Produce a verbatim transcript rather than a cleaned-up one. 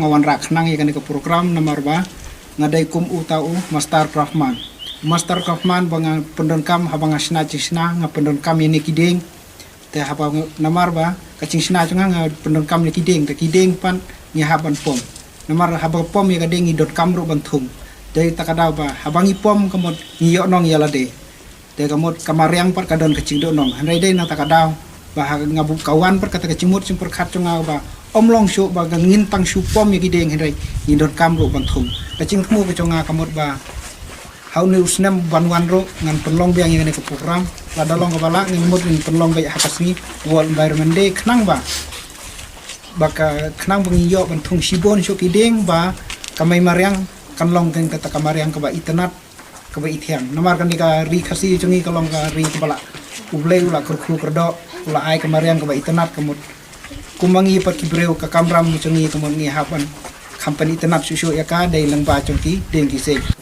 nga wanrah khnang ïa kane ka program namar ba nga dei kum uta u master craftsman. Master craftsman ba nga pyndonkam haba nga shna jingshna nga pyndonkam ïa ne ki dieng. Te haba nga, namar ba ka jingshna jong nga nga pyndonkam ïa ki dieng, te ki dieng pat ngi hap ban pom. Namar haba pom ïa ka dieng ngi donkam ruh ban thung. Dei ta ka daw ba haba ngi pom ka mut ngi ïoh nong ïa lade. Te ka mut ka mariang pat ka don ka jingdoh nong. Hynrei dei na ta ka daw ba ha nga buh ka wan pat kata ka jingmut jingpyrkhat jong nga ba ym long shuh ba ka ngin tang shu pom ïa ki dieng hynrei ngi donkam ruh ban thung. Ka jingthmu ka jong nga ka mut ba ha une u snem ban wan ruh ngan pynlong biang ïa kane ka program. Lada long kaba lah ngan mut ngan pynlong beit ha ka sngi World Environment Day khnang ba ba ka khnang ba ngi ïoh ban thung shibun shuh ki dieng ba ka mei mariang kan long kan kata ka mariang kaba itynnat kaba ithiang. Namar kane ka ri Khasi jong ngi ka long ka ri kaba lah U Blei u la kyrkhu kyrdoh u la ai ka mariang kaba itynnat ka mut. Kum ma ngi pat ki briew ka kamram jong ngi ka mut ngi hap ban kham pynitynnat shuh shuh ïa ka dei lyngba jong ki dieng ki siej.